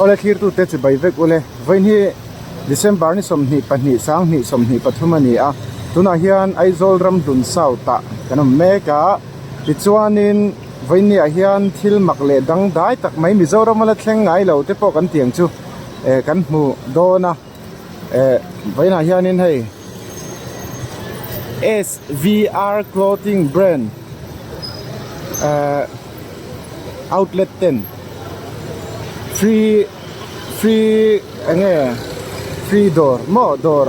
Awle thlirtute chibai vek ule. Vawiin hi December ni 22 sanghnih 23 a ni a, tunah hian Aizawl Ramhlun South ah kan awm mek a, tichuanin vawiin ni ah hian thil mak leh dangdai tak mai Mizoram a la thleng ngai lo te pawh kan tih ang chu eh kan hmu dawn a. Eh vawiinah hianin hei S_V_R clothing brand eh outlet ten free free eng nge free dawr maw dawr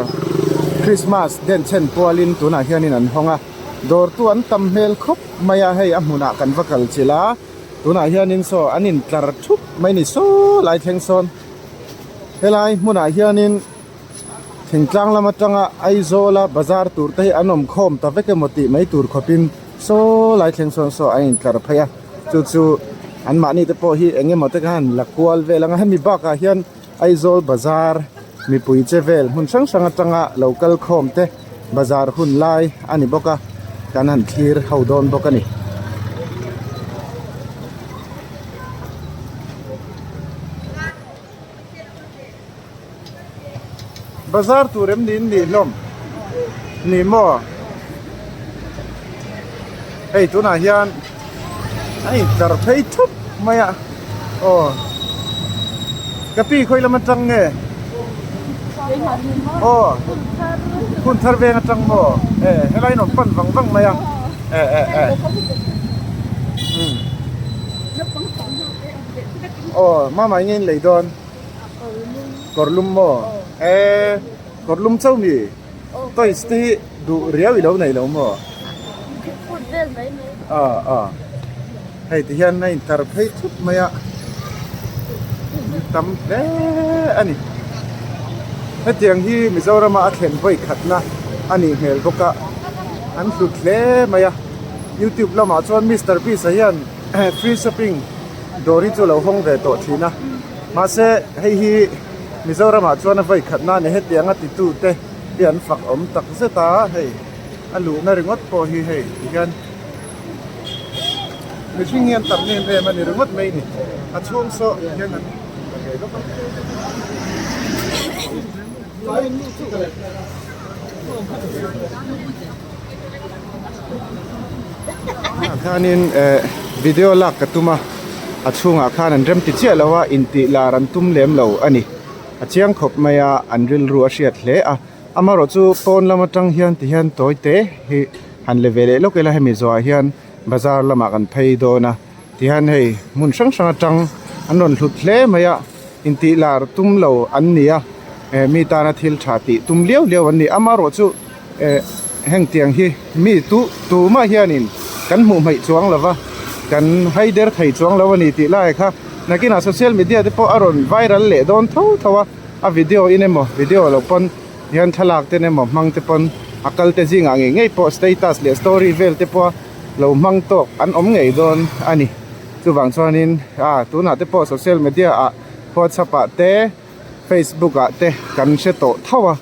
christmas denchhen pualin tunah hianin an hawng a dawr tu an tam hmel khawp mai a hei a hmunah kan va kal chilh a tunah hianin saw an intlar thup mai a ni saw lai thleng sawn. Helai hmunah hianin thingtlang lam atanga Aizawla bazar tur te hi an awm khawm ta vek emaw tih mai tur khawpin saw lai thleng sawn saw an intlar phei a chu chu anmahni te pawh hi eng emaw te khan la kual vel ang a hemi bakah hian Aizawl bazar mipui che vel hmun hrang hrang atanga lo kal khawm te bazar hun lai a ni bawk a kan han thlir ho dawn bawk a ni. Bazar tur em niin nih hlawm ni maw hei tunah hian a intlar phei thup mai a aw ka pi khawi lam atang nge aw hun thar veng atang maw e helai in awm pan vang vang mai a e e e umm. Aw mama enge in lei dawn kawr lum maw eh kawr lum chauh mi toys te hi duh riau i lo nei lo maw ah ah hei ti hian a intar phei thup mai a tam hle a ni hetiang hi Mizoram a a thlen vawi khatna a nih hmel bawk a an hlut hle mai a youtube lamah chuan Mister Beast a hian free shopping dawr hi chu a lo hawng ve tawh thin a mahse hei hi Mizoram ah chuan a vawi khat na a ni hetiang a titu te hi an fak awm tak zet a hei a luhna ringawt pawh hi hei ti hian mihring hi an tam em em a ni ringawt mai a ni a chhung saw hian an la ve bawk a. Ah khanin eh video lak ka tum a a chhungah khan an rem ti chiah lo a intih lar an tum lem lo a ni a chiang khawp mai a an rilru a hriat hle a amaherawh chu pawn lam atang hian ti hian tawi te hi han le ve leh lawk ila hemi zawhah hian bazar lamah kan phei dawn a tihian hei hmun hrang hrang atang an rawn hlut hle mai a intih lar tum lo an ni a eh mi tana thil tha tih tum liau liau an ni amaherawh chu eh heng tiang hi mi tu tumah hianin kan hmuh hmaih chuang lo va kan haider thei chuang lo a ni tih lai kha nakinah social media te pawh a rawn viral leh dawn tho tho a a video in emaw video lo pawn hian thlalak ten emaw hmang te pawn a kal te zingah ngei ngei pawh status leh story vel te pawh lo hmang tawk an awm ngei dawn a ni chuvang chuanin ah tunah te pawh social media ah whatsapp ah te facebook ah te kan hre tawh tho a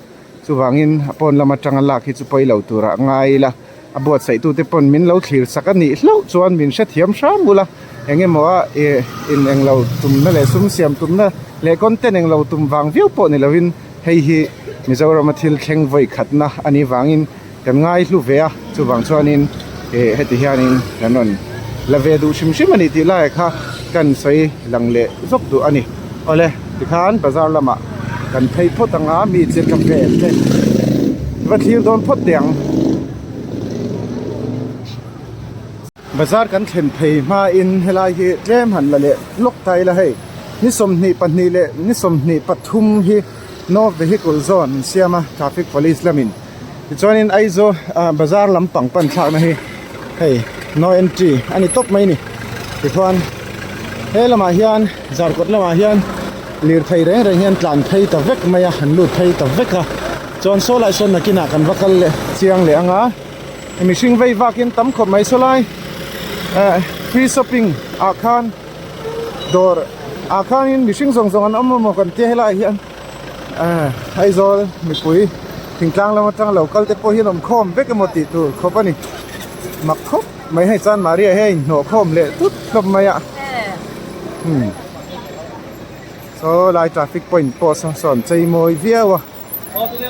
chuvangin a pawn lam atanga lak hi chu pawi lo turah ngai ila a buatsaih tute pawn min lo thlir sak a nih hlauh chuan min hrethiam hram ula eng emaw a ih in englo tumna leh sum siam tumna leh content englo tum vang viau pawh ni lovin hei hi Mizoram a thil thleng vawi khatna a nih vangin kan ngai hlu ve a chuvang chuanin ih heti hianin kan rawn la ve duh hrim hrim a ni tih lai kha kan sawi lang leh zawk duh a ni awle tikhan bazar lamah kan phei phawt ang a mi che ka vel te va thlir dawn phawt teh ang. Bazar kan thlen phei hmain helai hi tlem han la leh lawk ta ila hei ni 22 leh ni 23 hi no vehicle zone an siam a traffic police lamin tichuanin Aizawl ah bazar lampang pan thlakna hi hei no entry a ni tawp mai a ni tichuan he lamah hian zarkawt lamah hian lirthei reng reng hian tlan phei ta vek mai a an lut phei ta vek a chuan saw lai sawn nakinah kan va kal leh chiang leh ang a. Mihring vei vakin tam khawp mai saw lai eh free shopping ah khan dawr ah khanin mihring zawng zawng an awm emaw kan tia helaiah hian eh Aizawl mipui thingtlang lam atanga lo kal te pawh hian awm khawm vek emaw tih tur khawp a ni mak khawp mai hei chuan Maria hi a inhnawh khawm leh tut hlawp mai a umm. Saw lai traffic point pawh saw sawn chei mawi viau a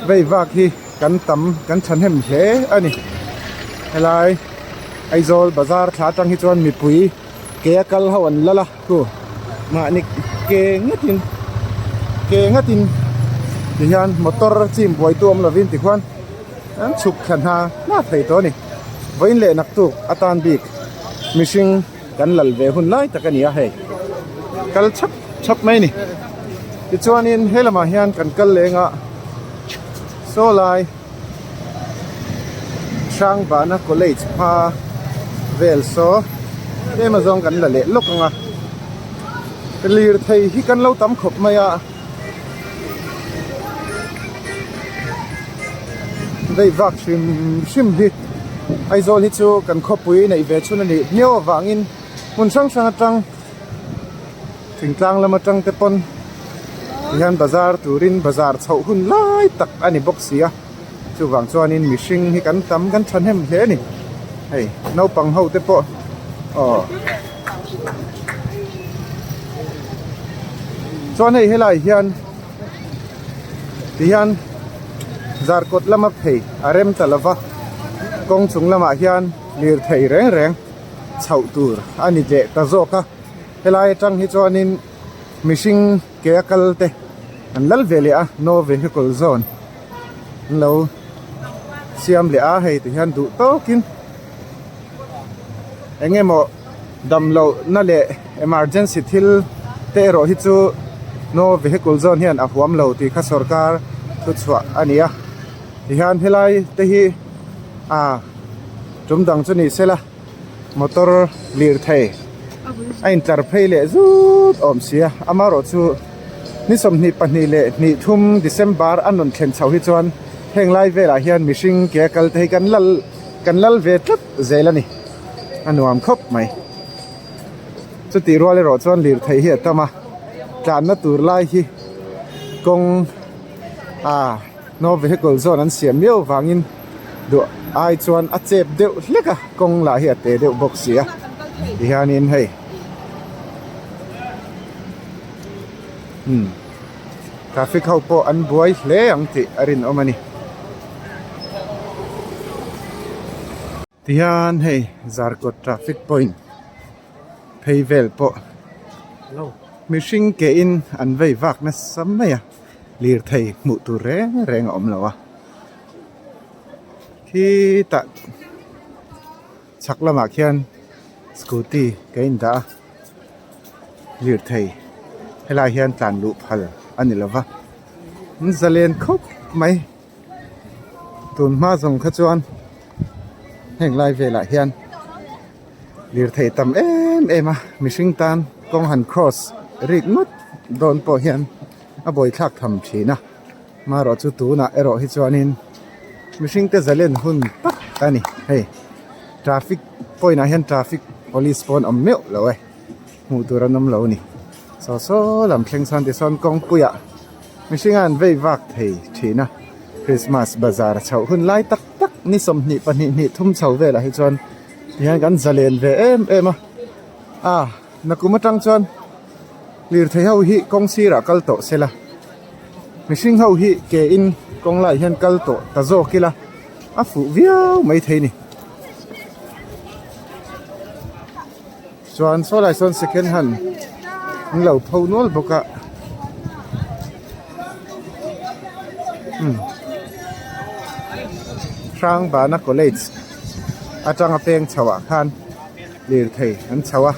vei vak hi kan tam kan thahnem hle a ni helai Aizawl bazar thla atang hi chuan mipui ke a kal ho an lal a khu mahni ke ngatin ke ngatin tihian motor chim buai tu awm lovin tikhuan an chhuk thla hna hna thei tawh a ni vawiin leh naktuk atan bik mihring. Kan lal ve hun lai tak a ni a hei kal chhap chhap mai a ni tichuanin he lamah hian kan kal leng a saw lai Hrangbana college hma vel saw tlem azawng kan la leh lawk ang a lirthei hi kan lo tam khawp mai a. Vei vak hrim hrim hi Aizawl hi chu kan khawpui neih ve chhun a nih hmiau avangin hmun hrang hrang atang thingtlang lam atang te pawn tihian bazar turin bazar chhoh hun lai tak a ni bawk si a chuvang chuanin mihring hi kan tam kan thahnem hle a ni hei naupang ho te pawh aw. Chuan hei helai hian tihian Zarkawt lama phei a rem ta lova kawng chung lamah hian lirthei reng reng chhoh tur a ni leh ta zawk a helai atang hi chuanin mihring ke a kal te an lal ve leh a no vehicle zone an lo siam leh a hei tihian duh tawkin. Eng emaw damloh na leh emergency thil te erawh hi chu no vehicle zone hian a huam lo tih kha sawrkar thu chhuah a ni a tihian helai te hi ah tum dang chu ni sela motor lirthei a intlar phei leh zut awm si a amaherawhchu ni 22 leh 23 December a rawn thlen chho hi chuan heng lai velah hian mihring ke a kal te hi kan lal. Kan lal ve tlat zel a ni, a nuam khawp mai. Chutih rual erawh chuan lirthei hi a tam a, tlanna tur lai hi kawng ah no vehicle zone an siam miau vangin duh ai chuan a chep deuh hlek a, kawng lah hi a te deuh bawk si a tihianin hei umm traffic ho pawh an buai hle ang tih a rinawm a ni. Tihian hei Zarkawt traffic point phei vel pawh mihring ke in an vei vak nasa mai a lirthei hmuh tur reng reng a awm lo a khitah chhak lamah khian scooty ka indah a lirthei helai hian tlan luh phal a ni lova an zalen khawp mai. Tun hma zawng kha chuan heng lai velah hian lirthei tam em em a mihring tan kawng han cross rik ngawt dawn pawh hian a buaithlak tham thin a marawh chu tunah erawh hi chuanin mihring te zalen hun tak a ni hei traffic point ah hian traffic police pawh an awm meuh lo e hmuh tur an awm lo a ni saw saw lam thleng sawn tisawn kawngpuiah. Mihring a an vei vak thei thin a, Christmas bazar chhoh hun lai tak tak ni 22 hnih thum chho velah hi chuan tihian kan zalen ve em em a, a nakum atang chuan lirthei ho hi kawng sirah kal tawh se la, mihring ho hi ke in kawng lai hian kal tawh ta zawk ila a fuh viau mai thei ni. Chuan saw lai sawn second hand an lo pho nual bawk a umm Hrangbana college atanga peng chho ah khan lirthei an chho a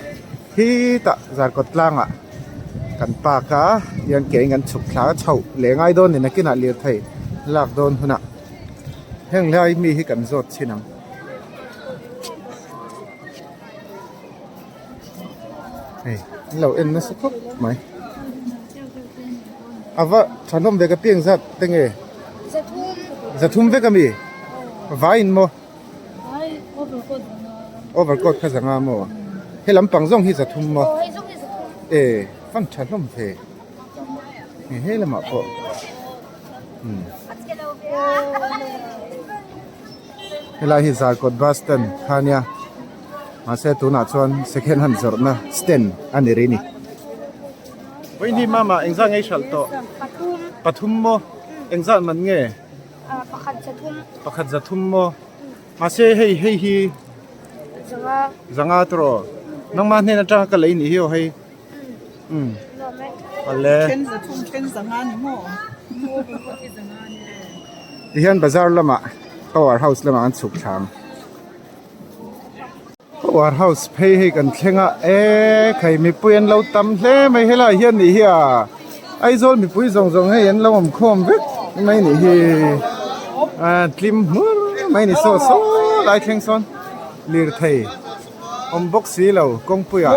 khitah Zarkawt tlangah kan park a tihian ke in kan chhuk thla a chhoh leh ngai dawn ni nakinah lirthei lak dawn hunah heng lai mi hi kan zawt chhin ang. Hei an lo en nasa khawp mai a va thahnawm ve ka piang zat te nge zathum vek ami vai in maw overcoat kha zanga maw he lampang zawng hi zathum maw e fan tha hlawm ve he lamah pawh umm. Helai hi Zarkawt bus stand kha ania mahse tunah chuan second hand zawrhna stand a ni rih a ni. Vawiin mama engzat nge i hralh tawh? Pathum. Pathum maw? Engzat man nge? Pakhat zathum. Pakhat zathum maw? Mahse hei hei hi Zanga. Zanga tawh. Nangmah hnen atanga ka lei nih hi aw hei. Umm. Awle. Then zathum then zanga ni maw? Tihian bazar lamah power house lamah an chhuk thlang. Power house phei hei kan thleng a e khai mipui an lo tam hle mai helai hian nih hi a Aizawl mipui zawng zawng hei an lo awm khawm vek mai nih hi a tlim hmur mai ni saw saw lai thleng sawn lirthei awm bawk si lo kawngpui ah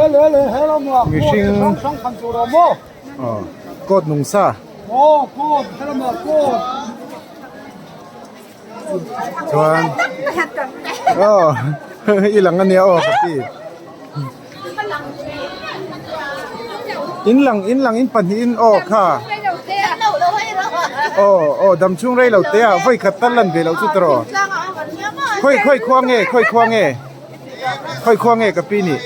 mihring aw coat nung sa. Chuan aw i lang ania aw ka ti in lang in lang in pahnihin aw kha aw aw dam chhung rei lo te ah vawi khat tal lan ve loh chu tawh khawi khawi khua nge khawi khua nge khawi khua nge ka pi nih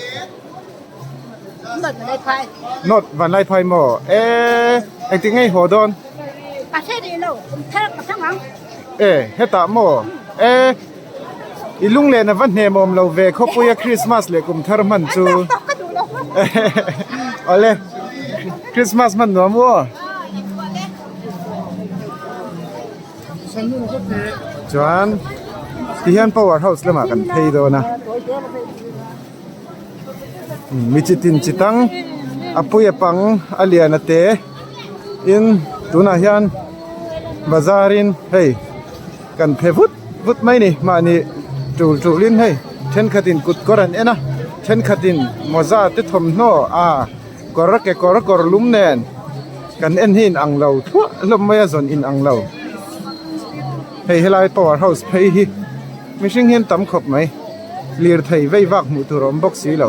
North Vanlaiphai maw e engtik nge i haw dawn? E hetah maw e i lunglen a va hnem awm lo ve khawpuia Christmas leh kum thar hman chu awle Christmas hman nuam u aw chuan tihian power house lamah kan phei dawn a. Mi chi tin chi tang a pui a pang a lian a te in tunah hian bazar in hei kan phe vut vut mai a ni mahni tul tul in hei thenkhat in kut kawr an en a thenkhat in mawza te thawmhnaw a kawr kekawr kawr lum nen kan en hi in ang lo thluah hlawm mai a zawn in ang lo hei helai power house phei hi. Mihring hian tam khawp mai. Lirthei vei vak hmuh tur a awm bawk si lo.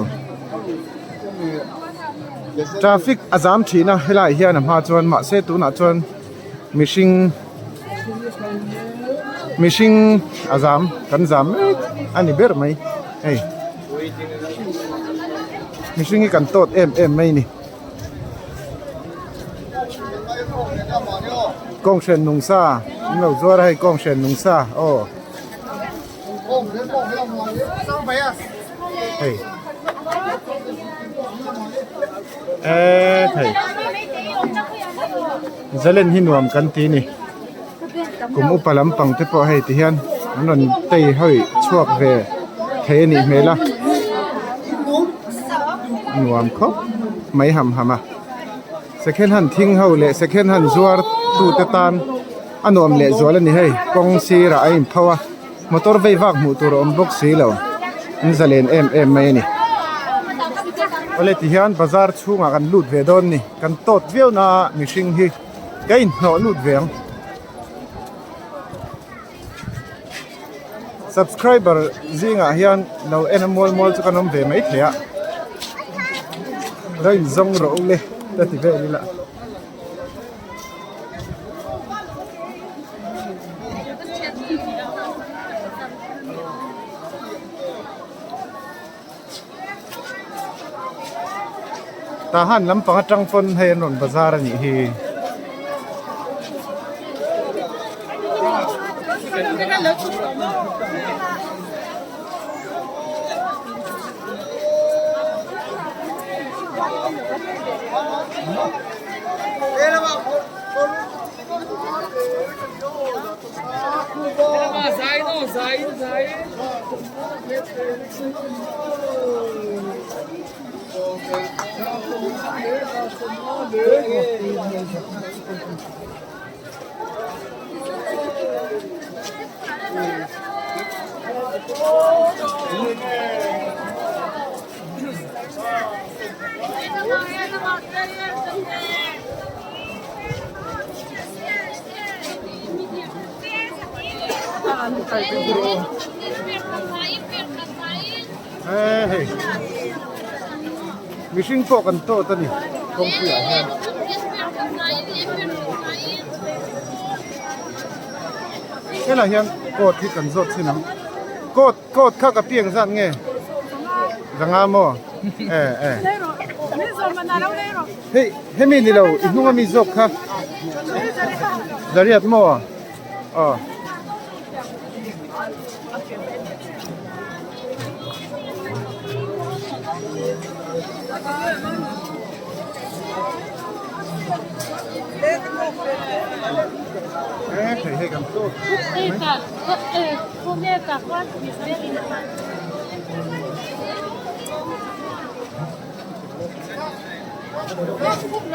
Traffic a zam thin a helaiah hian a hma chuan mahse tunah chuan mihring mihring a zam kan zam mek a ni ber mai hei. Mihring hi kan tawt em em mai a ni. Kawnghren nung sa an lo zuar a hei kawnghren nung sa aw hei eee thei zalen hi nuam kan ti ni kum upa lampang te pawh hei ti hian an rawn tei hawi chhuak ve thei a nih hmel a nuam khawp mai ham ham a second hand thing ho leh second hand zuar tu te tan a nuam leh zual a ni hei kawng sirah a in pho a motor vei vak hmuh tur a awm bawk si lo an zalen em em mai a ni awle ti hian bazar chhungah kan lut ve dawn a ni kan tawt viau na mihring hi ka inhnawh lut ve ang. Subscriber zingah hian lo en a mual mual chu kan awm ve mai thei a lo inzawng rawh u le ka ti vel ila. Tahan lampang atang pawn hei an rawn bazar a nih hi. Hei mihring pawh kan tawt a ni kawngpui ah hian. Helai hian coat hi kan zawt thin ang coat coat kha ka piang zat nge zanga maw e e. Hei hemi ni lo i hnung ami zawk kha zariat maw aw.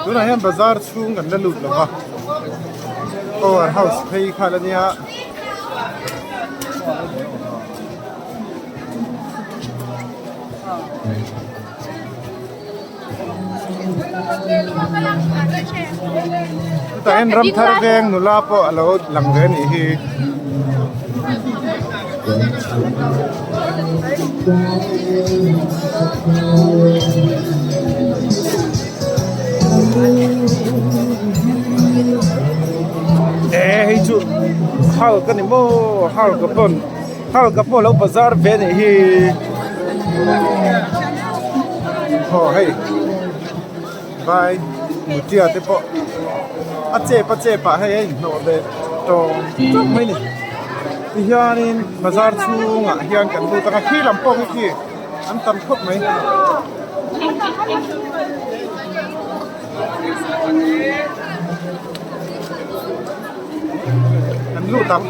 Tunah hian bazar chhung kan la lut lo va power house phei kha la nia. Chutah hian Ramthar veng nula pawh a lo lang ve a nih hi. Eh hei chu Hulk a ni maw Hulk a pawn Hulk a pawh a lo bazar ve a nih hi aw hei vai mutia te pawh a chep a chep ah hei a inhnawh ve tawng tawng mai a ni tihianin bazar chhungah hian kan lut ang a khi lam pawh hi khi an tam khawp mai. An lut ang.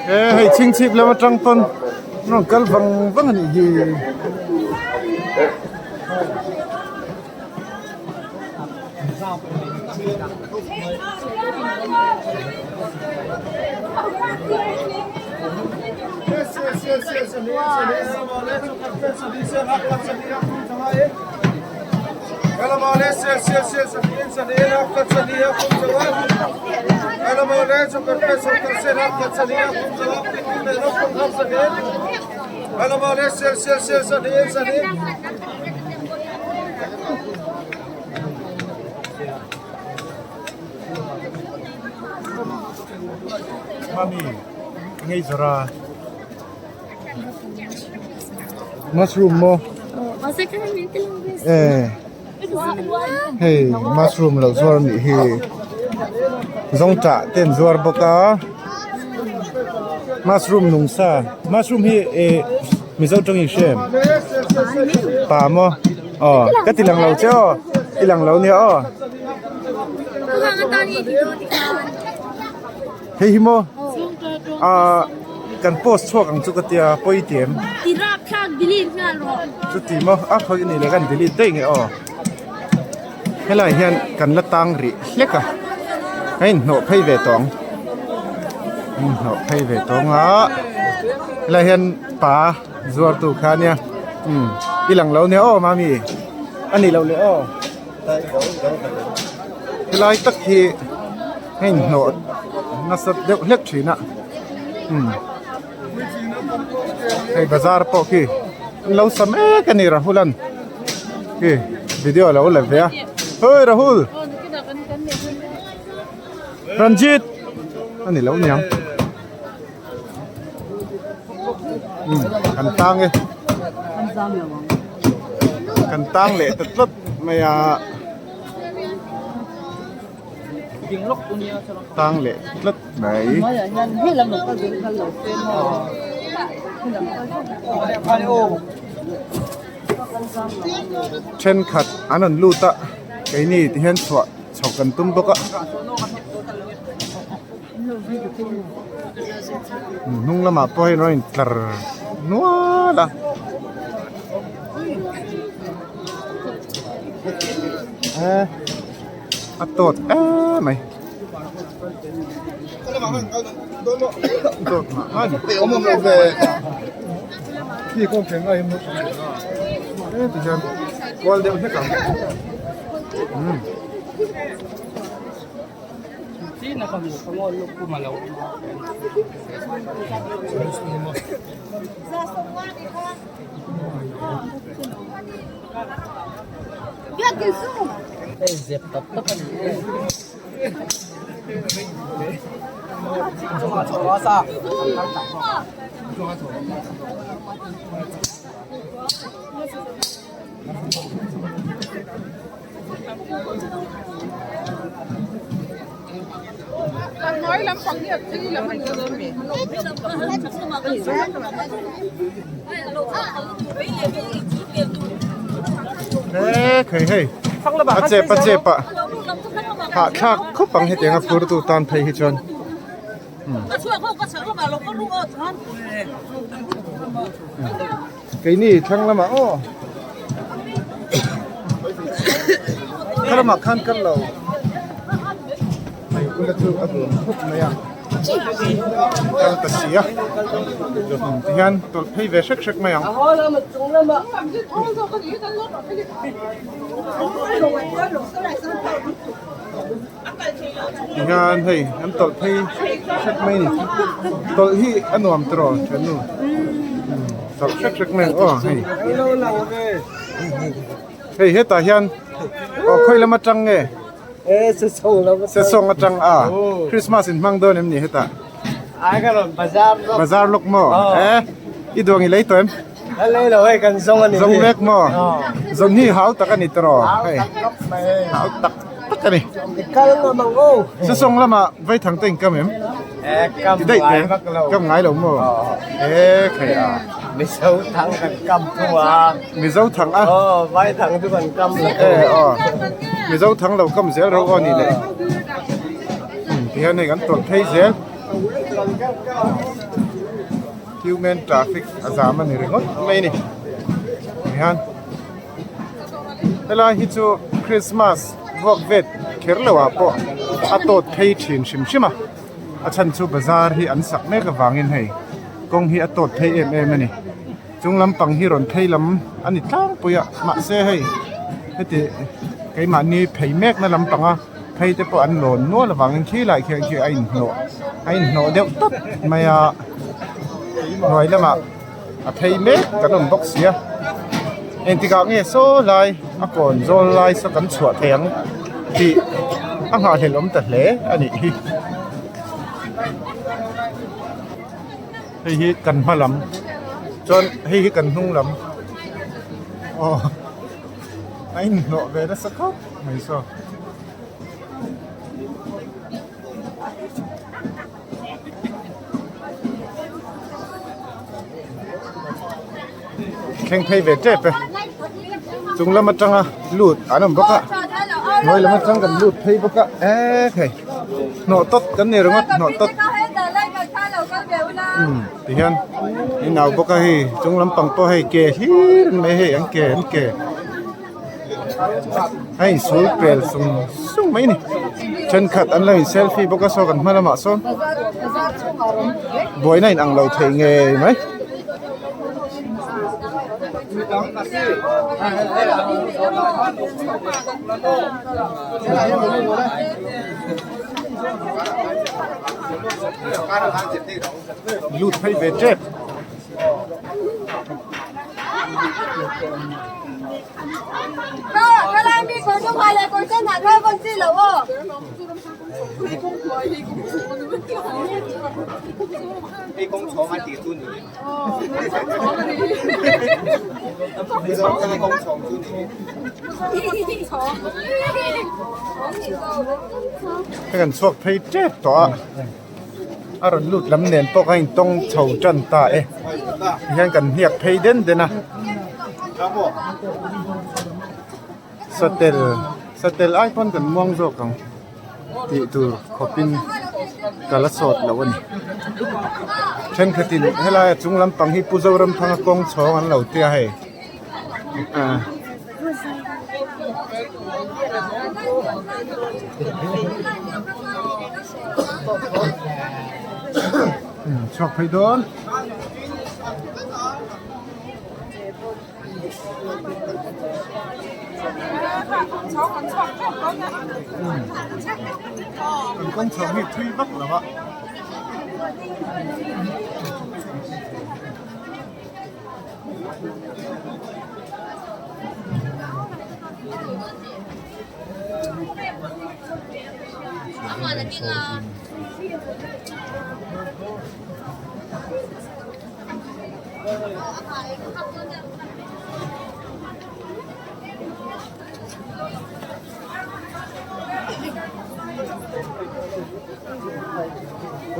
He hei chhingchhip lam atang pawn an rawn kal vang vang a nih hi. Mami ngei zawrh a mushroom maw? E hei mushroom lo zuar anih hi zawngtah te an zuar bawk a mushroom nung sa mushroom hi eh mizo tawng in hria em pa maw aw ka ti lang lo che aw i lang lo nia aw hei hi maw ah kan post chhuak ang chu ka tia pawi ti em chuti maw a khawi anih leh kan delete daih nge aw helai hian kan la tang rih hlek a ka inhnawh phei ve tawh ang inhnawh phei ve tawh ang a helai hian pa zuar tu kha ania umm i lang lo nia aw mami a nih loh leh aw helai tak hi a inhnawh nasa deuh hlek thin a umm hei bazar pawh khi an lo sa mek a ni Rahul an khi video a lo la ve a hey Rahul Ranjit a ni lo niang umm kan tang e kan tang leh ta tlat mai a. Tang leh tlat mai. Thenkhat an rawn lut a keini ti hian chhuah chho kan tum bawk a. Hnung lamah pawh hian rawn intlar nual a. A tawt em mai. Tawt mah mah ni. E ti hian kual deuh hlek ang. Umm. He khei hei a chep a chep a hahthlak khawp ang hetiang a phur tu tan phei hi chuan keini thlang lamah aw thlang lamah khan kal lo hei bula chu a duan khawp mai a kal ta si a tihian tawlh phei ve hrek hrek mai ang. Tihian hei an tawlh phei hrek mai a ni tawlh hi a nuam tiraw thiannu tawlh hrek hrek mai ang aw hei hei hetah hian aw khawi lam atang nge sesawng atang a Christmas in hmang dawn em ni hetah bazar lawk maw e i duang i lei tawh em. Ka lei lo hei kan zawng a ni. Zawng mek maw? Zawng hi hau tak a ni tawh hei. Hau tak tak a ni. I kal ngam ang aw. Sesawng lamah vaithang te in kam em? Eh kam ngai vak lo. Kam ngai lo maw? Eh khai a. Mizo thang kan kam thu a. Mizo thang a? Aw vaithang chu kan kam lo. Eh aw. Mizo thang lo kam zel ro aw ni le. Tihian hei kan tawlh phei zel. Human traffic a zam a ni ringawt mai a ni tihian helai hi chu Christmas vuak vet kher lo ah pawh a tawt phei thin hrim hrim a a chhan chu bazar hi an sak mek avangin hei kawng hi a tawt phei em em a ni chung lampang hi rawn phei lam a ni tlangpui a mahse hei heti keimahni phei mek na lampanga phei te pawh an lawn nual avangin khi lai khian khi a inhnawh a inhnawh deuh tawp mai a hnuai lamah a phei mek kan awm bawk si a engtikah nge saw lai a kawn zawl lai saw kan chhuah thei ang tih a nghahhlelh awm ta hle a nih hi hei hi kan hma lam chuan hei hi kan hnung lam. Aw a inhnawh ve nasa khawp mai saw. Thleng phei ve tep e chung lam atanga lut an awm bawk a hnuai lam atang kan lut phei bawk a eee hei hnawh tawt kan ni ringawt hnawh tawt umm ti hian in au bawk a hei chung lampang pawh hei ke hlir an mai hei an ke an ke. A insul pel sung sung mai a ni thenkhat an lo in selfie bawk a saw kan hma lamah sawn buaina in ang lo thei ngei mai. Lut phei ve tep. Hei kan chhuak phei tep tawh a. A rawn lut lam nen pawh kha intawng chho tan ta e tihian kan hniak phei den den a satel satel ai pawn kan muang zawk ang tih tur khawpin ka la sawt lo a ni thenkhatin helaia chung lampang hi Pu Zoramthanga kawng chhawng an lo tia hei ah. Chhuak phei dawn. Kan kawng chho hi thui vak lo a.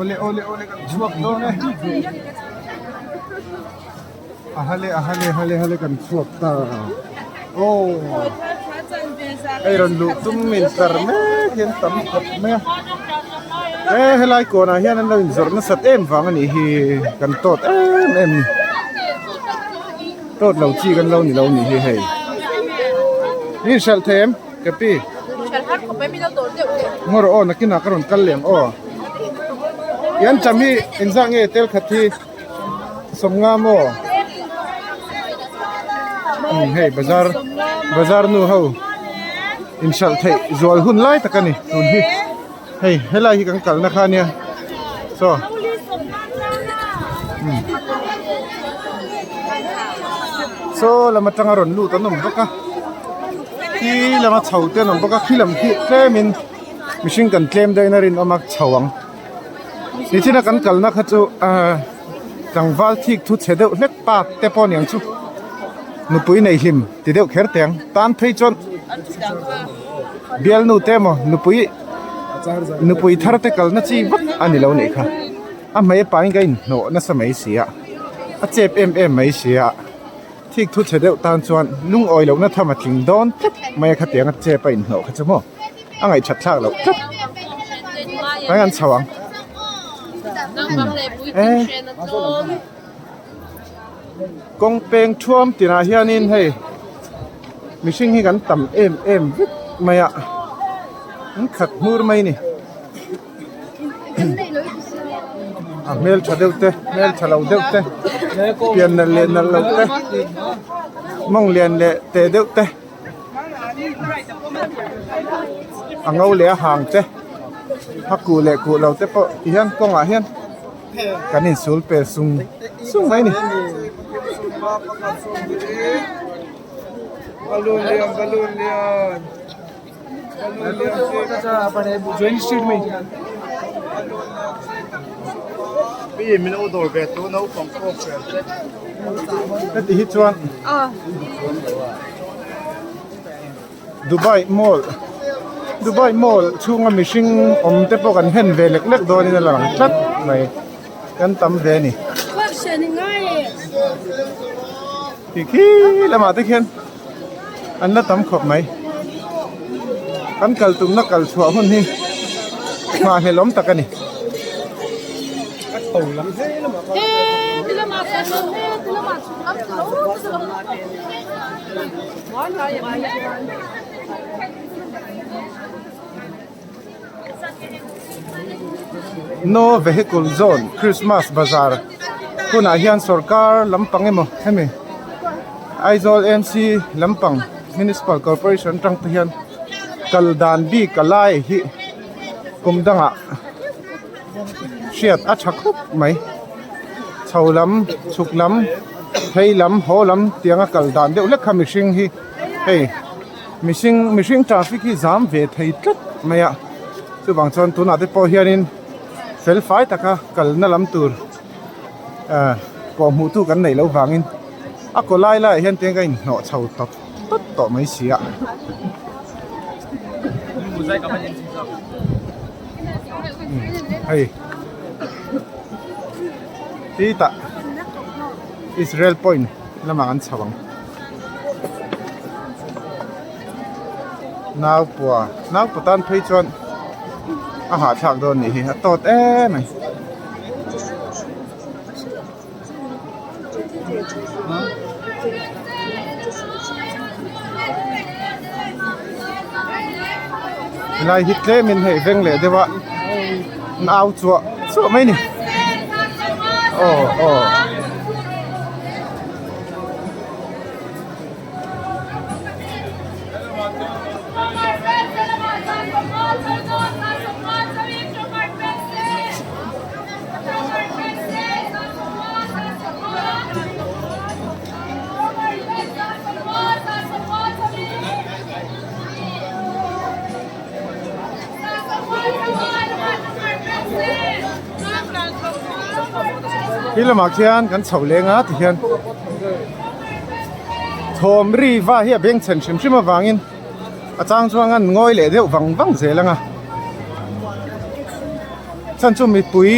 Awle awle awle kan chhuak dawn e. A hale a hale hale hale kan chhuak ta aw hei rawn luh tum in tlar mek hian tam khawp mai a e helai kawnah hian an lo inzawrh nasat em vang a nih hi kan tawt em em ni tawt lo chi kan lo ni lo nih hi hei mi hralh thei em ka pi ngaw rawh aw nakinah ka rawn kal leh ang aw ian cham hi engzah nge tel khat hi. Sawmnga maw umm hei bazar bazar nu ho inhralh theih zual hun lai tak a ni tun hi hei helai hi kan kalna kha ania saw umm saw lam atanga rawn lut an awm bawk a khi lama chho te an awm bawk a khi lam khi tlemin mihring kan tlem deuhin a rinawm a chho ang. Nichina kan kalna kha chu ahh tlangval thik thu chhe deuh hlek pa te pawh aniang chu nupui nei hlim ti deuh kher teh ang tan phei chuan bialnu te emaw nupui nupui thar te kalna chi vak a ni lo nih kha a hmei a pain ka inhnawh nasa mai si a a chep em em mai si a thik thu chhe deuh tan chuan lungawi lohna tham a tling dawn tlat mai a khatiang a chep a inhnawh kha chu maw. A ngaihṭhat thlak loh tlat. Tlai an chho ang. E kawng peng thuam tinah hianin hei mihring hi kan tam em em vek mai a an khat hmur mai a ni. A hmelṭha deuh te hmelṭha lo deuh te pian nalh leh nalh loh te mawng lian leh teh deuh te. A ngo leh a hang te a kuh leh kuh lo te pawh ti hian kawngah hian kan insul pel sung sung mai a ni. Heti hi chuan Dubai mall Dubai mall chhunga mihring awm te pawh kan hen ve lek lek dawnin a lang tlat mai kan tam ve a ni. Ti khi lamah te khian an la tam khawp mai kan kal tumna kal chhuah hun hi nghahhlelh awm tak a ni. No vehicle zone Christmas bazar hunah hian sorkar lampang emaw hemi Aizawl M_C lampang Municipal Corporation atang te hian kal dan bik a lai hi kum dangah hriat a tha khawp mai chho lam chhuk lam phei lam haw lam tianga kal dan deuh hlek kha mihring hi hei. Mihring mihring traffic hi zam ve thei tlat mai a chuvang chuan tunah te pawh hianin fel fai taka kalna lam tur ah kawh hmuh tu kan neih loh vangin a kaw lai laiah hian tiang ka inhnawh chho tawp tawp tawh mai si a. Hei titah Israel point lamah an chho ang. Naupua naupua tan phei chuan a hahthlak dawn nih hi a tawt em mai. Helai hi tlemin hei veng leh deuh a an au chuah chuah mai a ni aw aw. Khi lamah khian kan chho leng a tihian thawm ri va hi a beng chhen hrim hrim avangin a chang chuan an ngawi leh deuh vang vang zel ang a chhan chu mipui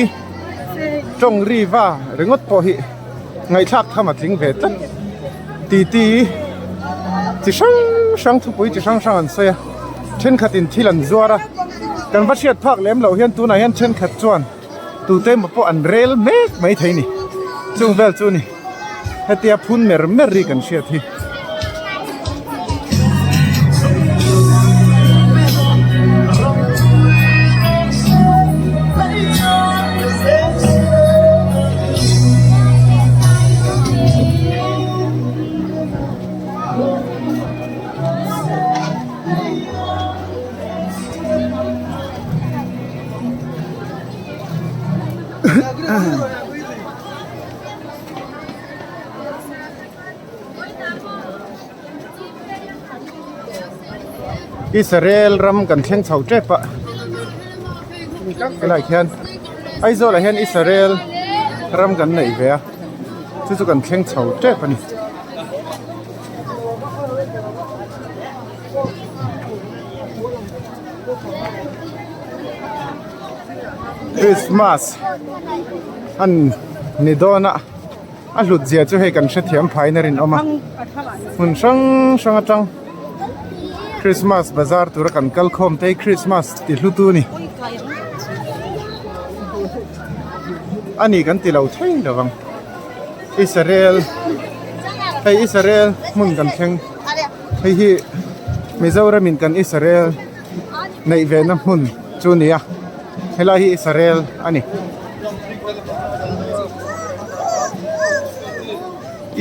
tawng ri va ringawt pawh hi ngaihthlak tham a tling ve tlat titi chi hrang hrang thupui chi hrang hrang an sawi a thenkhatin thil an zuar a kan va hriat phak lem loh hian tunah hian thenkhat chuan tute emaw pawh an rel mek mai thei a ni chung vel chu a ni hetia phun mer mer ri kan hriat hi. Israel ram kan thleng chho tep a helaiah khian Aizawl ah hian Israel ram kan neih ve a chu chu kan thleng chho tep a ni. Christmas an ni dawn a a hlut zia chu hei kan hrethiam phaiin a rinawm a hmun hrang hrang atang Christmas bazar tura kan kal khawm te hi Christmas ti hlu tu a ni a ni kan ti lo thei lo vang Israel hei Israel hmun kan thleng hei hi Mizoram in kan Israel neih ve na hmun chu a ni a helai hi Israel a ni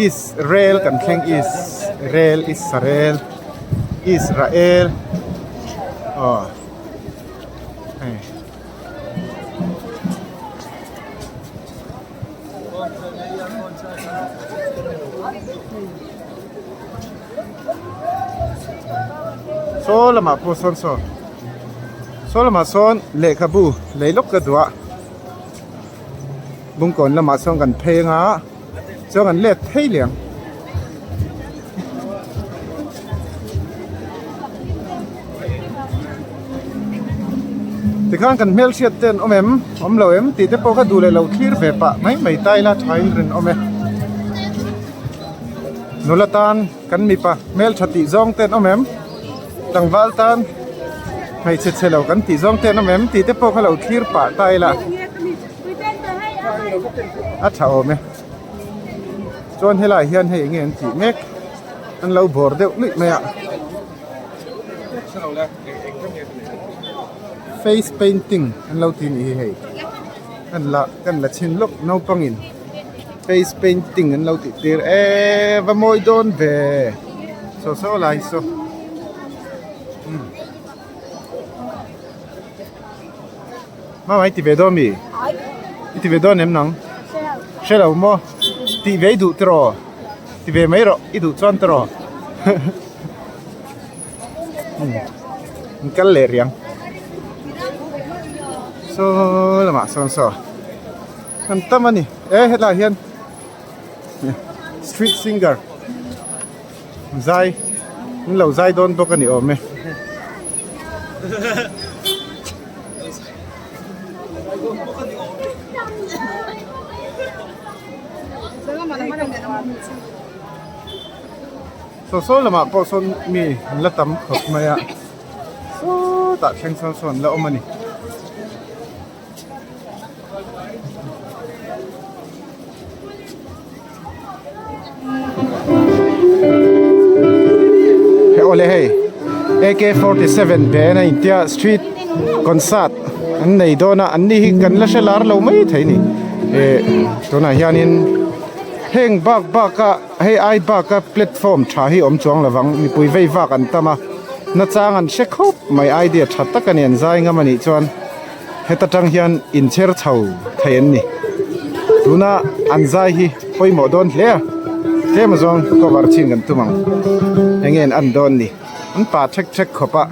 Israel kan thleng Israel Israel Israel aw hei. Saw lamah pawh sawn saw saw lamah sawn lehkhabu lei lawk ka duh a. Bungkawn lamah sawn kan phei anga chuan kan let phei leh ang. Tikhan kan hmelhriat te an awm em? Awm lo em? Tih te pawh kha duh leh lo thlir ve pah mai mai ta ila tha in rinawm e. Nula tan kan mipa hmeltha tih zawng te an awm em? Tlangval tan hmeichhe chhe lo kan tih zawng te an awm em? Tih te pawh kha lo thlir pah ta ila a tha awm e. Chuan helaiah hian hei enge an tih mek? An lo bawr deuh luih mai a. Face painting an lo ti nih hi hei. Kan la kan la chhin lawk naupangin face painting an lo tih tir eee va mawi dawn ve saw saw lai saw umm Mama i ti ve dawn mi? I ti ve dawn em nang? Hre lo maw? Tih ve i duh tiraw? Ti ve mai rawh i duh chuan tiraw? An kal leh riang saw lamah sawn saw an tam a ni e hetlai hian street singer zai an lo zai dawn bawk a ni awm e. Saw saw lamah pawh sawn mi an la tam khawp mai a sawtah thleng sawn sawn an la awm a ni. He awle hei AK47 band a intia street concert an nei dawn a an ni hi kan la hre lar lo mai thei a ni eh tunah hianin heng bak bak a. Hei ai baka platform tha hi awm chuang lovang mipui vei vak an tam a nachang an hre khawp mai idea tha tak a ni an zai ngam a nih chuan heta tang hian inchher chho thei an ni tuna an zai hi pawimawh dawn hle a tlem azawng cover chin kan tum ang eng nge an an dawn ni an pa thek thek khawp a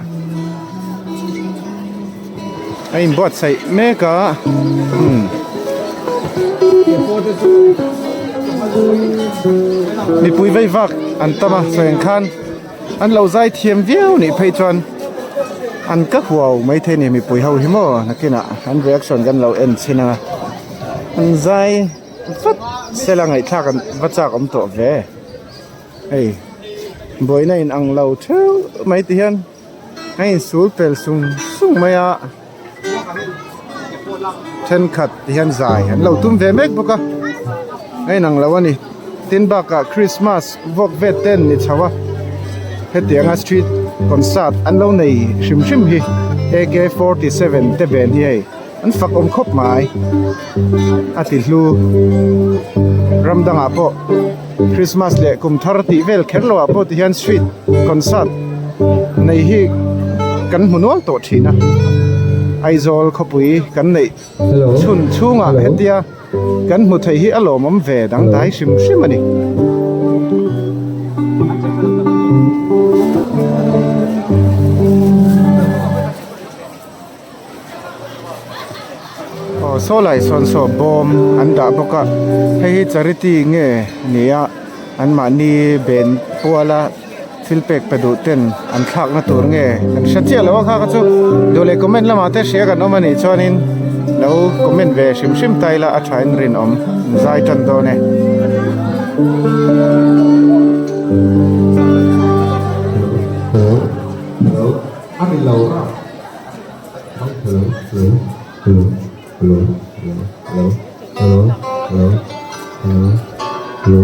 a inbuatsaih mek a umm mipui vei vak an tam a sawi ang khan an lo zai thiam viau nih phei chuan an ka huau maithei a ni mipui ho hi maw nakinah an reaction kan lo en chhin ang a an zai vat sela ngaihthlak an va chak awm tawh ve hei buaina in ang lo theuh mai ti hian. A insul pel sung sung mai a thenkhat ti hian zai an lo tum ve mek bawk a a inang lo a ni tin bakah christmas vawk vet te an ni chho a hetianga street concert an lo nei hrim hrim hi AK47 te ven hi hei an fak awm khawp mai a ti hlu ram dangah pawh. Christmas leh kum thar tih vel kher loh ah pawh ti hian street concert nei hi kan hmu nual tawh thin a Aizawl khawpui kan neih chhun chhungah hetia kan hmu thei hi a lawmawm ve dangdai hrim hrim a ni. Aw saw lai sawn saw bawm an dah bawk a hei hi charity nge ni a an mahni ben puala thil pek pe duh ten an thlak na tur nge kan hre chiah lo a kha kha chu duh leh comment lamah te hria kan awm a nih chuanin lo comment ve hrim hrim ta ila a tha in rinawm an zai tan dawn e. Hello hello hello hello hello hello hello hello hello hello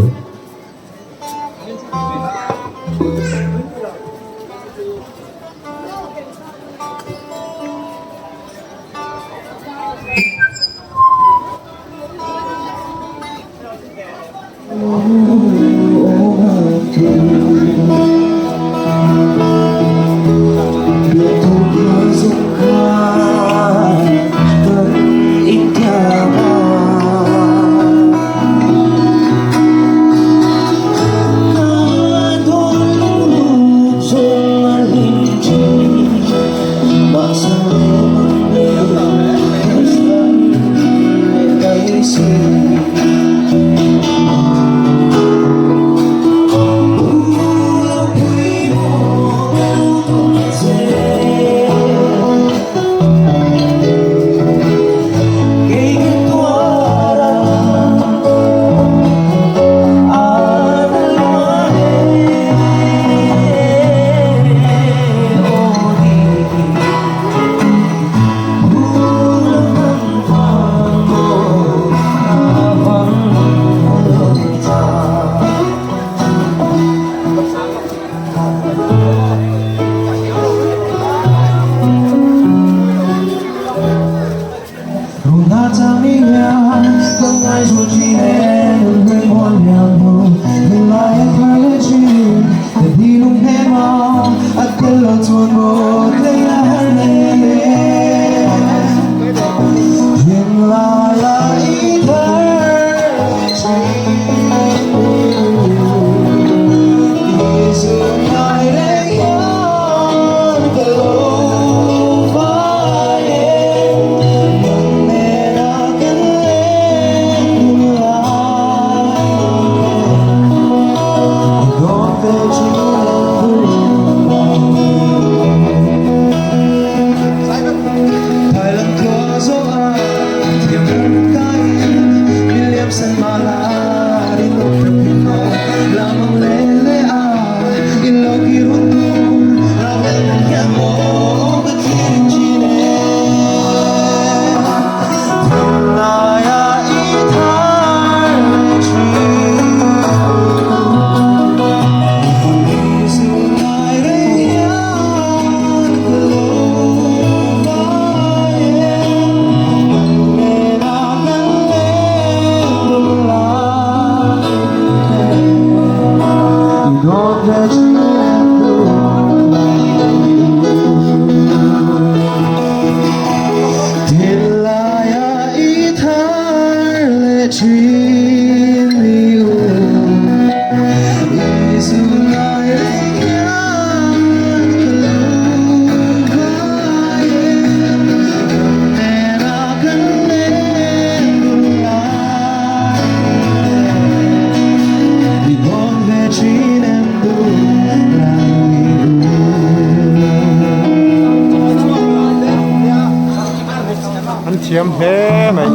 Thiam hle mai.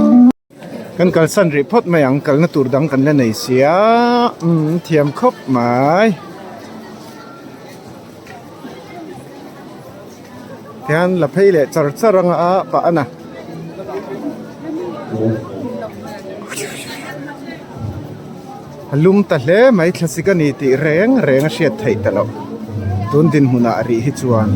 Kan kalsan rih phawt mai ang kalna tur dang kan la nei sia umm thiam khawp mai. Tihian la phei leh char char anga a pah a na. A lum ta hle mai thlasik a ni tih reng reng a hriat theih ta loh tun dinhmunah rih hi chuan.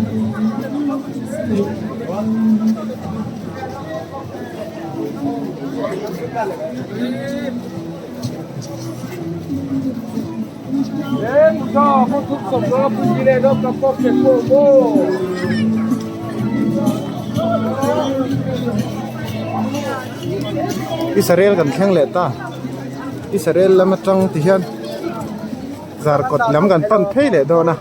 Israel kan thleng leh ta Israel lam atang ti hian zarkawt lam kan pan phei leh dawn a.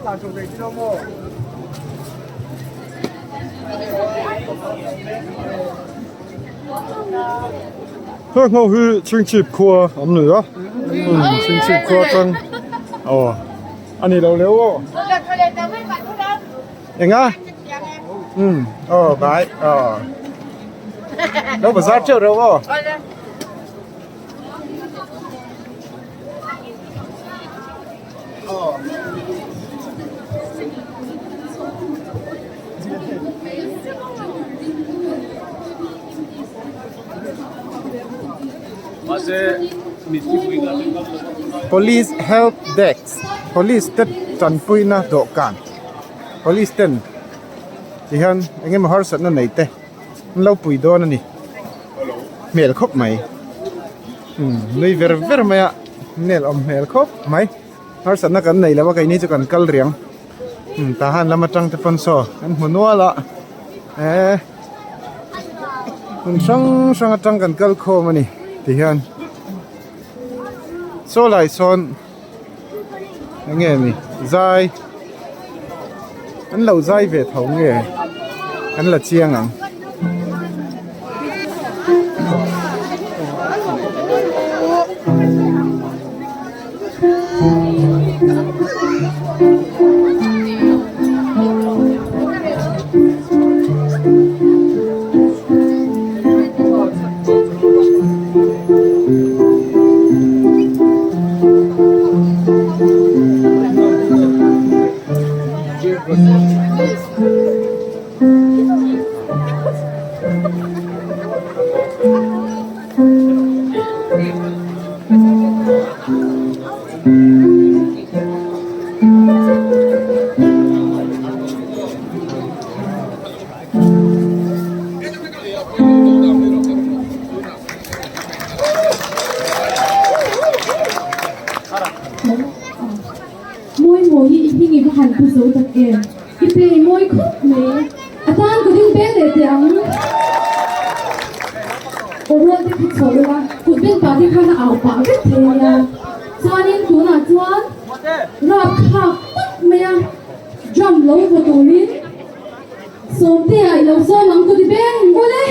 Heng ho hi Chhingchhip khua an ni a Chhingchhip khua atang aw a ni lo leu aw enga um aw bai aw lo bazar teuh reuh aw. Police help desk police te tanpuina dawhkan police ten tihian eng emaw harsatna nei te an lo pui dawn a ni hmel khawp mai umm nui ver ver mai a nel awm hmel khawp mai harsatna kan nei lo a keini chu kan kal riang umm tahan lam atang te pawn saw kan hmu nual a eh hmun hrang hrang atang kan kal khawm a ni ti hian saw lai sawn eng nge ni zai an lo zai ve tho nge an la chiang ang. Mawi mawi hi i hming i va han pu zo tak em? I play mawi khawp mai. A tan ka ding peng leh teh ang. Aw rual te kha chho ila, kut beng pah te khan a au pah vek thei a nia. Chuanin tunah chuan rap thlak tak mai a drum lo vaw turin Sawmtea i lo sawm ang kut i beng bawlh e.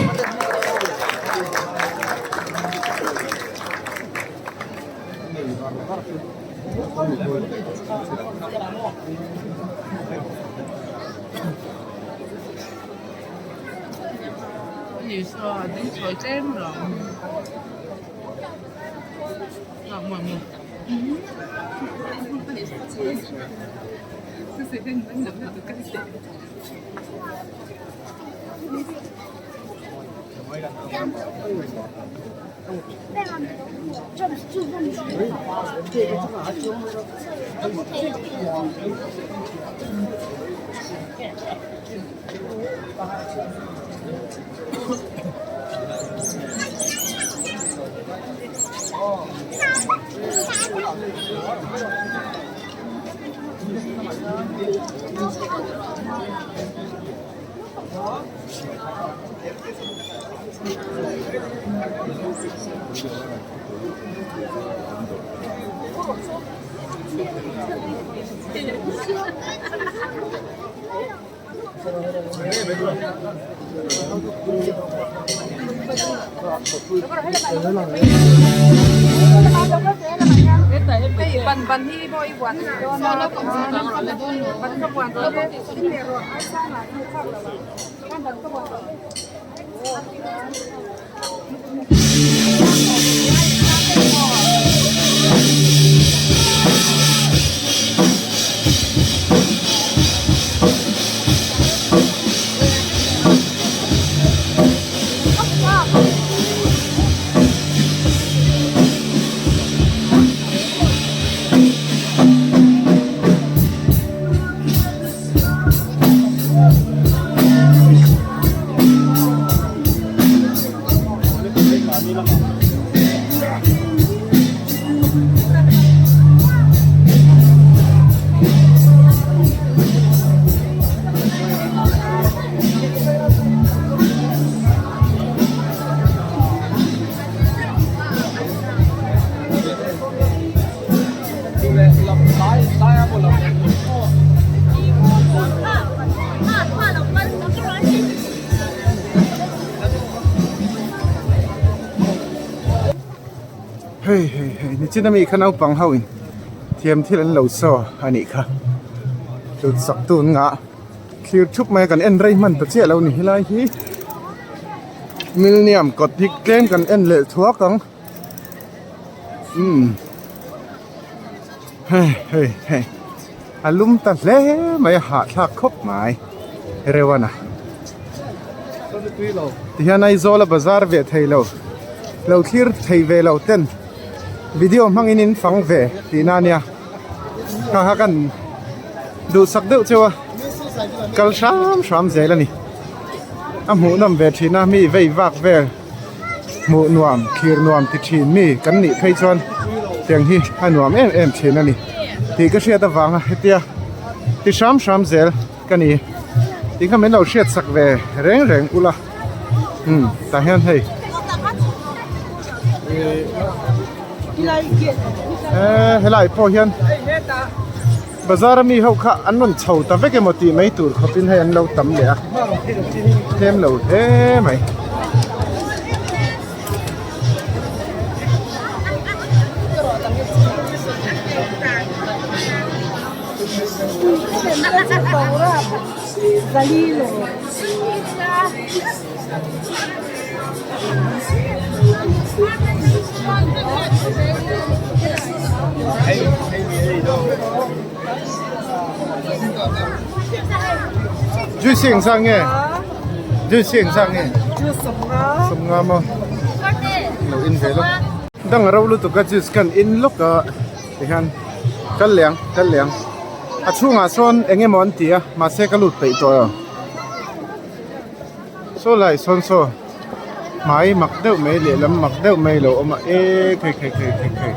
Hei hei hei nichin ami kha naupang ho in thiam thil an lo saw a nih kha tlut sak tu an ngah thlir thup mai a kan en rei hman ta chiah lo ni helai hi milniam kawt hi tlem kan en leh thuak ang umm hei hei hei a lum ta hle mai a hahthlak khawp mai Rewana tihian Aizawl a bazar ve thei lo lo thlir thei ve lo ten video hmangin in fang ve tihna ania kha kha kan duhsak deuh cheu a kal hram hram zel a ni a hmuhnawm ve thin a mi vei vak vel. Hmuh nuam, thlir nuam ti thin mi kan nih phei chuan tiang hi a nuam em em thin a ni tih ka hriat avanga hetia ti hram hram zel ka ni tih kha min lo hriat sak ve reng reng ula umm tah hian hei eee helai pawh hian Bazar a mi ho kha an rawn chho ta vek emaw tih mai tur khawpin hei an lo tam leh a, tlem lo hle mai. Juice hi engzah nge? Juice hi engzah nge? Sawmnga maw? Lo in ve lawk. Dang a ro lutuk a juice kan in lawk a tihian kal leh ang kal leh ang a chhungah sawn eng emaw an ti a mahse ka lut peih tawh lo. Saw lai sawn saw hmai mak deuh mai lehlam mak deuh mai lo awm a e khei khei khei khei khei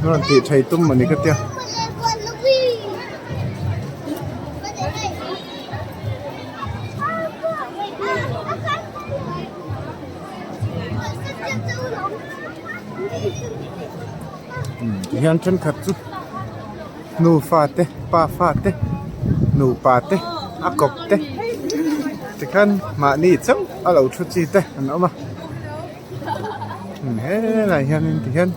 a rawn tih thei tum a ni ka tia. Tihian thenkhat chu nufa te pafa te nupa te a kawp te tikhan mahni chauh a lo thu chi te an awm a helaiah hianin tihian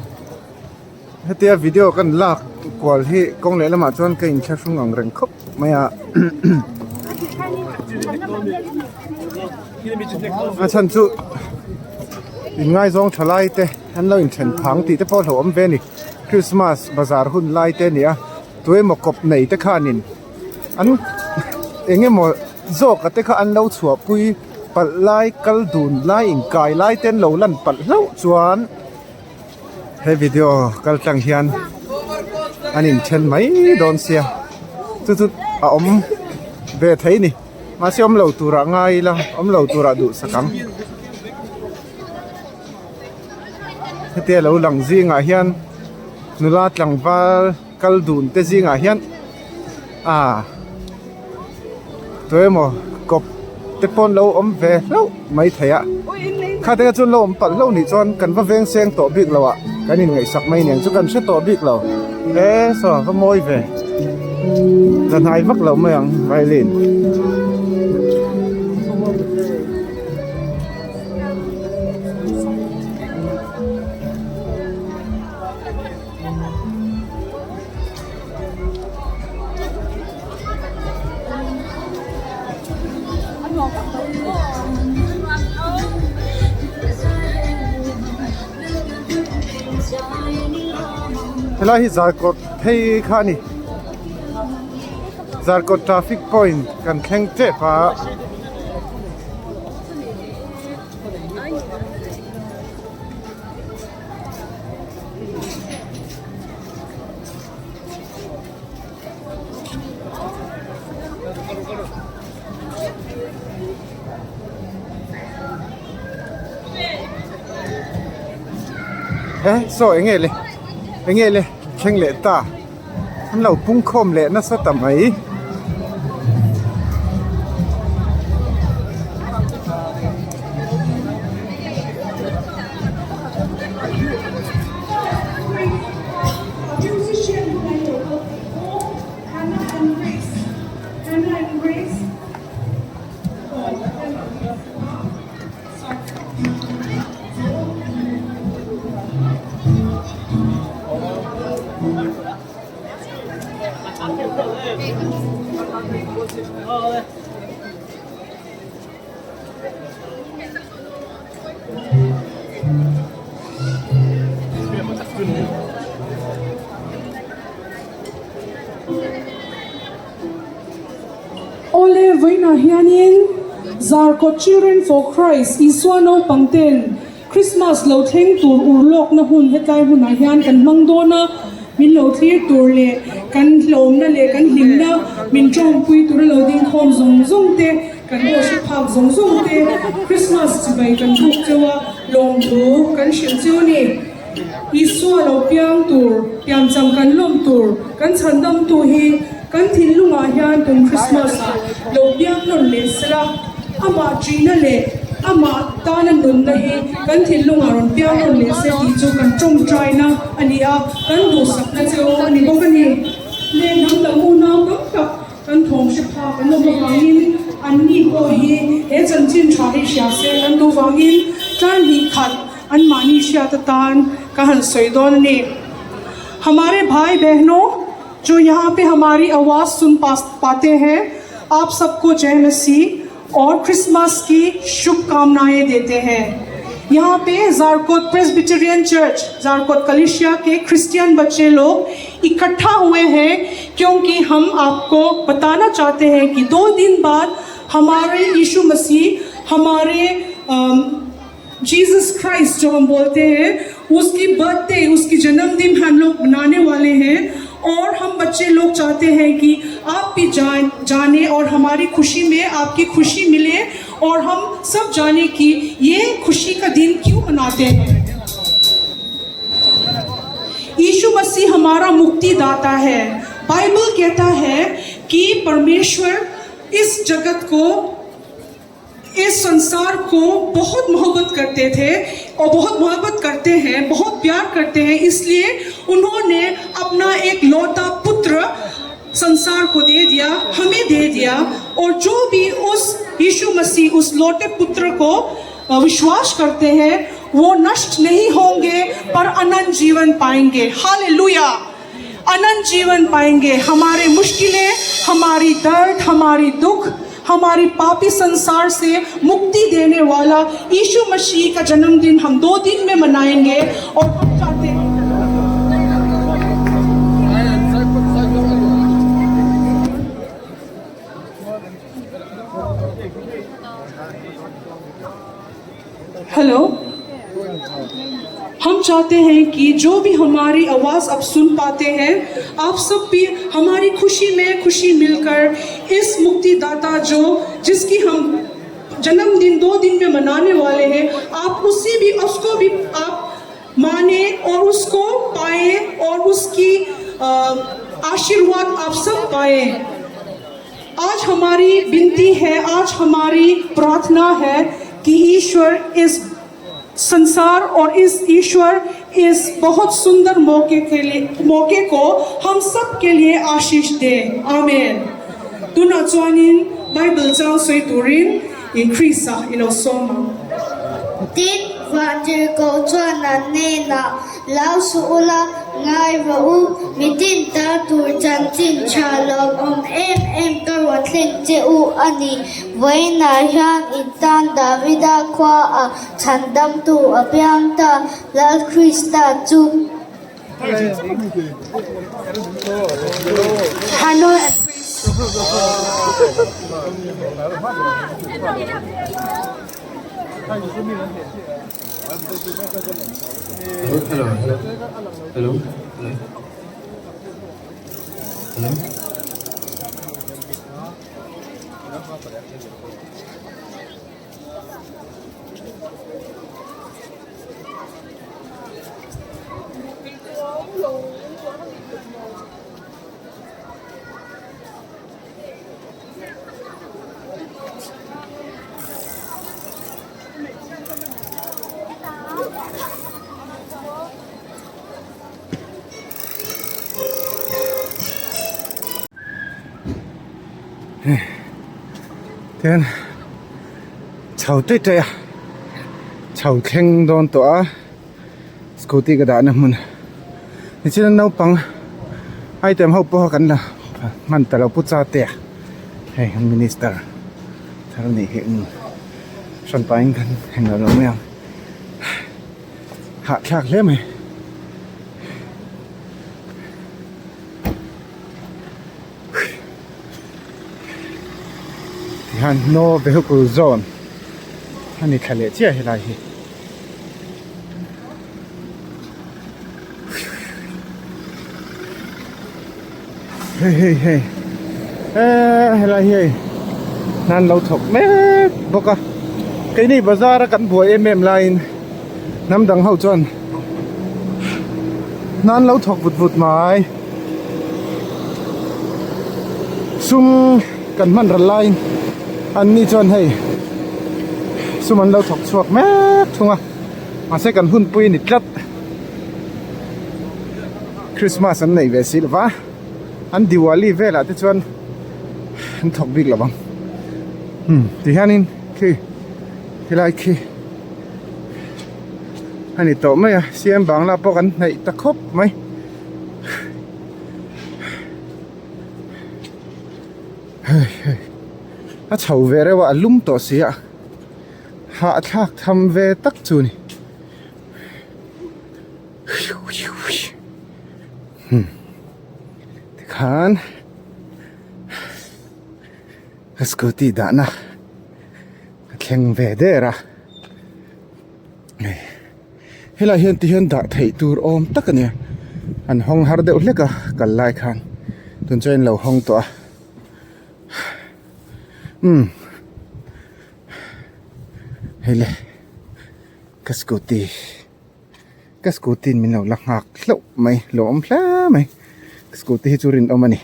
hetia video kan lak kual hi kawng leh lamah chuan ka inthlahrung ang reng khawp mai a a chhan chu inngaizawng tha lai te an lo inthen phang tih te pawh a hlauhawm ve a ni Christmas bazar hun lai te a ni a tuemaw kawp nei te khanin an eng emaw zawk a te kha an lo chhuahpui palh lai kal dun lai inkai lai te an lo lan palh hlauh chuan he video kal tlang hian an inthen mai dawn sia chu chu a awm ve thei a ni mahse awm lo turah ngai ila awm lo turah duhsak ang. Hetia lo lang zingah hian nula tlangval kal dun te zingah hian ah tuemaw kawp te pawh an lo awm ve hlauh mai thei a kha te kha chu an lo awm palh hlauh nih chuan kan va veng seng tawh bik lo ah kan inngaihsak mai nen chu kan hre tawh bik lo e saw va mawi ve zahnai vak loh mai ang violin. Helai hi Zarkawt phei kha a ni. Zarkawt traffic point kan thleng tep a. He saw eng nge le eng nge le thleng leh ta an lo pung khawm leh nasa ta mai. Awle vawiinah hianin Zarkawt Children for Christ Isua naupang ten Christmas lo thleng tur urlawkna hun hetlai hunah hian kan hmang dawn a, min lo thlir tur leh kan hlawmna leh kan hlimna min tawngpui tura lo ding khawm zawng zawng te kan aw hre phak zawng zawng te Christmas chibai kan buk cheu a, lawmthu kan hrilh cheu a ni. Isua lo piang tur, piancham kan lawm tur, kan chhandamtu hi kan thinlungah hian tum Krismas ah lo piang nawn leh sela, amah ṭihna leh amah tana nunna hi kan thinlungah rawn piang nawn leh se tih chu kan ṭawngṭaina a ni a, kan duhsakna che u a ni bawk a ni. Leh hnam dang unau tam tak kan thawm hre phak an awm avangin anni pawh hi he chanchin ṭha hi hria se kan duh vangin tlai hnih khat Anmahni hriat atan ka han sawi dawn a ni. Hamare bhai behno jo yahan pe hamari awaz sun paate hain aap sabko jai Masih aur Christmas ki shubhkamnaye dete hain. Yahan pe Zarkawt Presbyterian Church Zarkawt Kalisiya ke Christian bachche log ikattha hue hain kyunki hum aapko batana chahte hain ki do din baad hamare Yishu Masih hamare Jesus Christ जो हम बोलते हैं उसकी birthday उसकी जन्मदिन हम लोग मनाने वाले हैं और हम बच्चे लोग चाहते हैं कि आप भी जान जाने और हमारी खुशी में आपकी खुशी मिले और हम सब जाने कि ये खुशी का दिन क्यों मनाते हैं यीशु मसीह हमारा मुक्तिदाता है बाइबल कहता है कि परमेश्वर इस जगत को इस संसार को बहुत मोहब्बत करते थे और बहुत मोहब्बत करते हैं बहुत प्यार करते हैं इसलिए उन्होंने अपना एक लौता पुत्र संसार को दे दिया हमें दे दिया और जो भी उस यीशु मसीह उस लौटे पुत्र को विश्वास करते हैं वो नष्ट नहीं होंगे पर अनंत जीवन पाएंगे हालेलुया अनंत जीवन पाएंगे हमारे मुश्किलें हमारी दर्द हमारी दुख हमारी पापी संसार से मुक्ति देने वाला यीशु मसीह का जन्मदिन हम दो दिन में मनाएंगे और हम चाहते हैं हेलो हम चाहते हैं कि जो भी हमारी आवाज़ आप सुन पाते हैं आप सब भी हमारी खुशी में खुशी मिलकर इस मुक्तिदाता जो जिसकी हम जन्मदिन दो दिन में मनाने वाले हैं आप उसी भी उसको भी आप माने और उसको पाए और उसकी आशीर्वाद आप सब पाए आज हमारी विनती है आज हमारी प्रार्थना है कि ईश्वर इस संसार और इस ईश्वर इस बहुत सुंदर मौके के लिए मौके को हम सब के लिए आशीष दे आमेन tunah chuanin Bible chang sawi turin i Krista i lo sawm ang. Tin, Vantirhkoh chuan an hnenah, Lau suh ula, ngai rawh u, mitin tar tur chanchin tha lawmawm em em ka rawn thleng che u a ni. Vawiinah hian in tan Davida khuaah chhandamtu a piang ta, Lal Krista chu. Hello hello hello hello hello Tihian chho ṭaih ṭaih a chho thleng dawn tawh a scooty ka dahna hmun tichuan naupang item ho pawh kan la hman ta lo pu cha te a hei an minister thar a nih hi hran pahin kan heng lo lo mai ang hahthlak hle mai. Tihian no vehicle zone a ni thla leh chiah helai hi. Hei hei hei eee helai hi hei hna an lo thawk mek bawk a keini bazar a kan buai em em laiin hnam dang ho chuan hna an lo thawk vut vut mai sum kan hman ral laiin an ni chuan hei sum an lo thawk chhuak mek thung a mahse kan hunpui a ni tlat. Christmas an neih ve si lova an Diwali velah te chuan an thawk bik lovang hmm ti hianin khi helai khi a ni tawh mai a siam bangla pawh kan hnaih ta khawp mai hei hei a chho ve reuh a a lum tawh si a hahthlak tham ve tak chu a ni. Tikhan ka scooty dahna ka thleng ve der a helai hian ti hian dah theih tur awm tak a ni a an hawng har deuh hlek a kal lai khan tun chuan in lo hawng tawh a umm hei le. Ka scooty ka scooty in min lo la nghak hlauh mai lo awm hle mai ka scooty hi chu rinawm a ni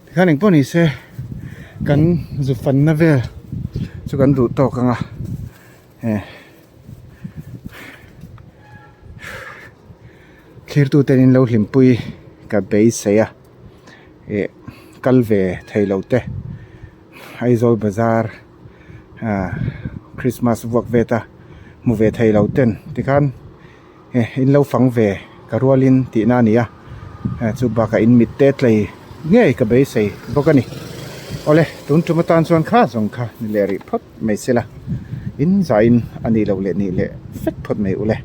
tikhan engpawh ni se kan zu fanna vel chu kan duh tawk ang a eh thlirtu ten in lo hlimpui ka beisei a eh kal ve thei lo te Aizawl bazar. ah Christmas vuak vet a hmu ve thei lo ten tikhan eh in lo fang ve ka rualin tihna a ni a eh chu bakah in mit te tlei ngei ka beisei bawk a ni awle tun tum atan chuan kha zawng kha ni leh rih phawt mai se la in zaiin a nih loh leh nih leh vek phawt mai ule.